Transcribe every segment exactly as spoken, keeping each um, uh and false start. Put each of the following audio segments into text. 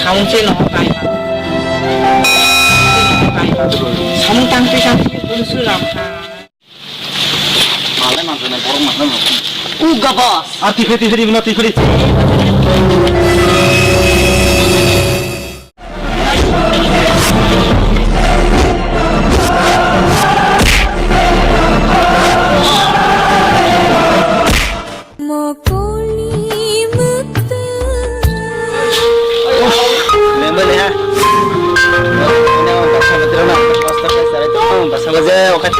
Samung se no kai ma. Samung tang twi tang twi bun su ram kha. Malai manjana borok manjana. Uga boss. Ah, tiphri, tiphri, bino, tiphri. Mokoli mutu. Member ya. Ini orang pasal betul nak. Pasal pasal itu orang pasal aja. Oke.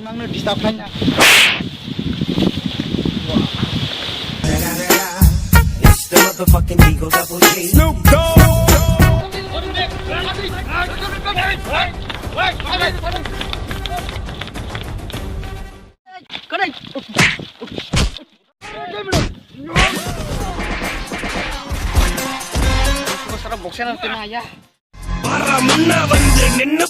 Nangno disturb khlaina. It's the motherfucking Eagle Double G. Snoop Dogg. Sara boxer na tena ya. Para munna bandre ninnu